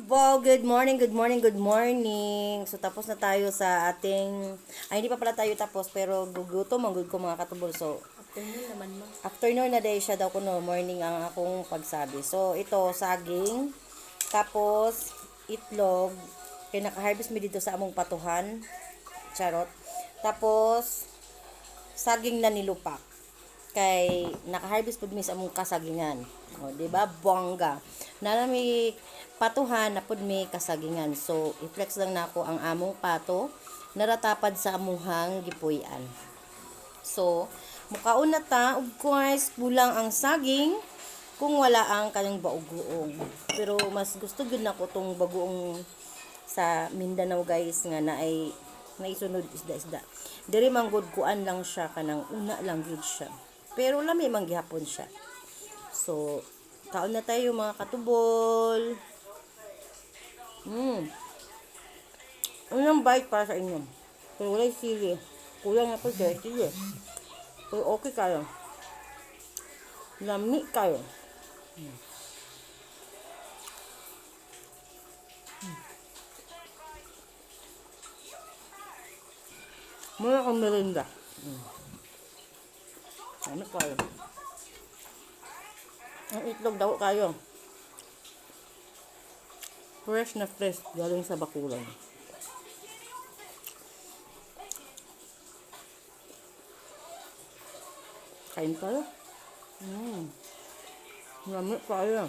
Katubol! Good morning, good morning, good morning! So, tapos na tayo sa ating... Ay, hindi pa pala tayo tapos, pero gugutom ang good ko, mga katubol. So, Afternoon naman, ma. Afternoon na day siya daw kuno, morning ang akong pagsabi. So, ito, saging, tapos, itlog, kaya naka-harvest mi dito sa among patuhan. Charot. Tapos, saging na nilupak. Kay naka-harvest pud mi sa among kasagingan. O, di ba? Bongga. Nana mi patuhan na pud mi kasagingan. So, i-flex lang nako ang among pato naratapad sa amuhang gipuy-an. So, mukaon na ta, of course, kulang ang saging kung wala ang kanyang bagoong. Pero mas gusto gyud nako tong bagoong sa Mindanao, guys, nga naay naisunod isda-isda. Diri man gud, kuan lang siya, kanang una lang gyud siya. Pero lami man gihapon siya. So, kaon na tayo, mga katubol. Unang bite para sa inyo. Pero walay sili. Kulang na po siya sili. Pero okay kayo. Lami kayo. Muna akong merinda. Lami kayo. Ang itlog daw kayo. Fresh na fresh galing sa bakuran. Kain tayo. Lami kayo.